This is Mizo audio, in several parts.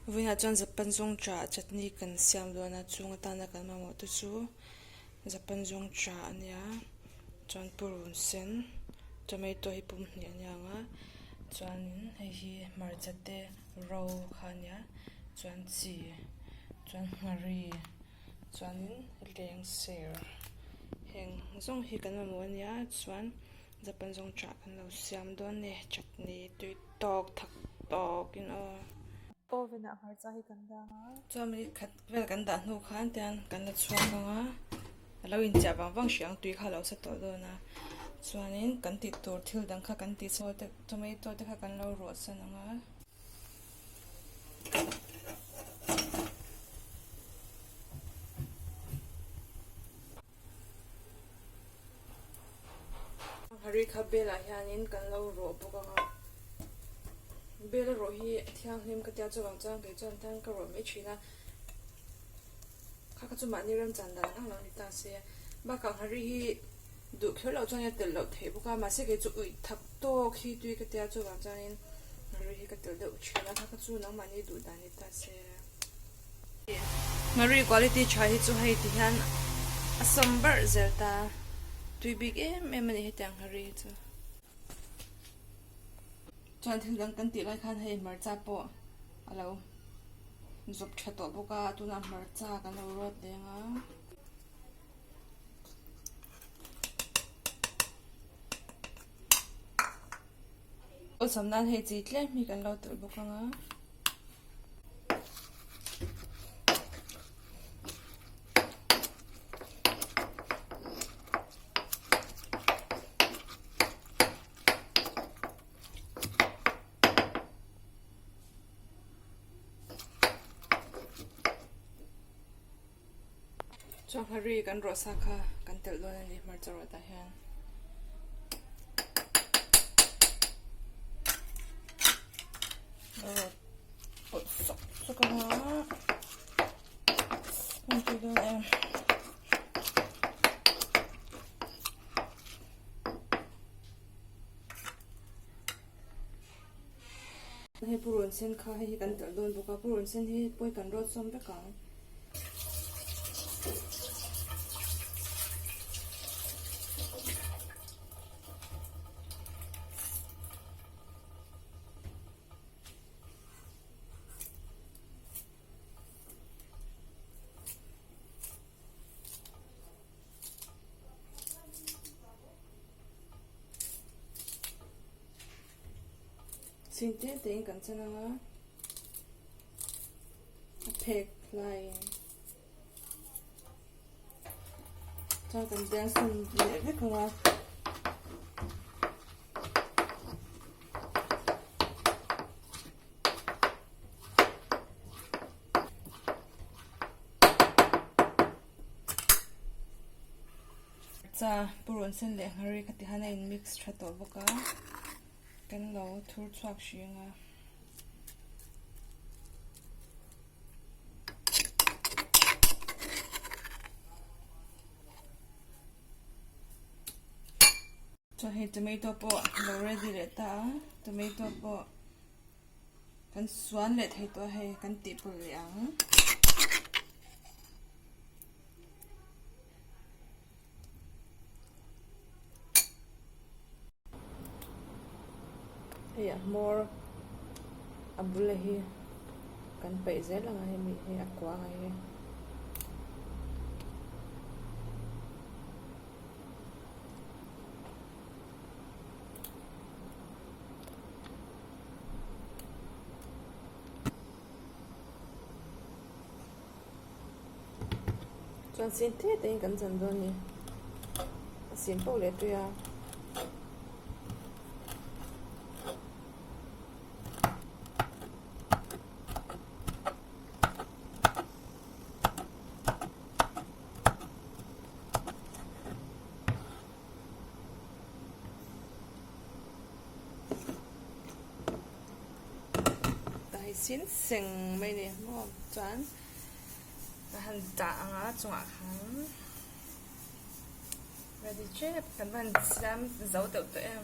Vawiinah chuan Japan zawng chah chutney kan siam dawn a chung atana kan mamawh te chu Japan zawng chah a nia chuan purun sen tomato hi pum hnih a nia ang a chuanin hei hi hmarcha te ro kha a nia chuan chi chuan nghari chuanin lengser heng zawng hi kan mamawh a nia chuan. Japan zawng chah kan lo siam dawn ni chutney tui tawk thak tawk in aw. Oven ah hmarcha hi kan dang a. Chuan minute khat vel kan dah hnu khan tian kan la chhuak ang a, a lo inchiah vang vang hriang tui kha a lo sa tawh dawn a, chuanin kan tih tur thil dang kha kan tih chhuah te tomato te kha kan lo ruah san ang a. Hari kha bel ah hianin kan lo rawh bawk ang a, bel a rawh hi a thianghlim ka tia chuvang chuan kei chuan tan ka rawh mai thin a, kha kha chu mahni remchan dan ang lo ni ta se, bakah nghari hi duh kher loh chuan a telh loh theih bawk a, mahse kei chu uih thak tawk hi tui ka tia chuvang chuanin nghari hi ka telh deuh thin a, kha kha chu nangmahni duh dan ni ta se. Nghari quality tha hi chu hei ti hian a sawm barh zel ta, tui bik em em a ni hetiang nghari hi chu. Chuan thil dang kan tih lai khan hei hmarcha pawh a lo zawp tha tawh bawk a, tunah hmarcha kan lo rawt leng a. Awlsam nan hei chi tlem hi kan lo telh bawk ang a. Chuan nghari kan rawh sa kha kan telh dawn a ni hmarcha rawtah hian. Rawt pawlh sawk sawk ang a an tui dawn em. Hei purun sen kha hei hi kan telh dawn bawk a purun sen hi pawi kan rawt sawm vek ang. Chhing te te in kan chan ang a, a phek laiin chuan kan biang sawn leh vek ang a. Cha purun sen leh nghari ka ti han a in mix tha tawh bawk a kan lo thur chhuak hring a. Chuan hei tomato pawh lo ready leh ta a tomato pawh kan suan leh thei tawh a hei kan tih pawlh leh ang. Hei a hmawr a bula hi kan paih zel ang a hemi hi a kuang a hi. Chuan sin te te in kan chan dawn a ni a sin poh leh tui a. Hei sin seng mai ni maw chuan ka han dah ang a chungah khan ready tep kan van siam zo deuh tawh em.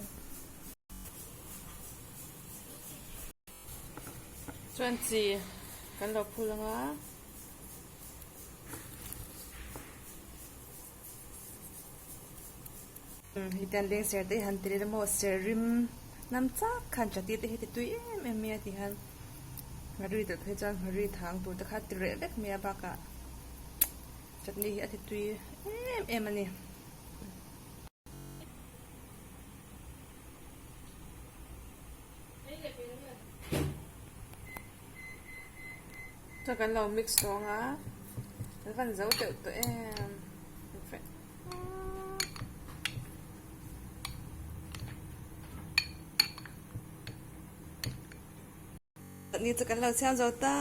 Chuan chi. Kan lo phul anga. Hetiang leng ser te hi han ti leh maw ser rim nam chak khan chutney te hi ti tui em em mai a ti hian nghari telh phei chuan nghari thang tur te kha a ti reh vek mai a bakah chutney hi a ti tui em em a ni. Chuan kan lo mix tawng a kan van zo teuh tawh em Chutney chu kan lo siam zo ta.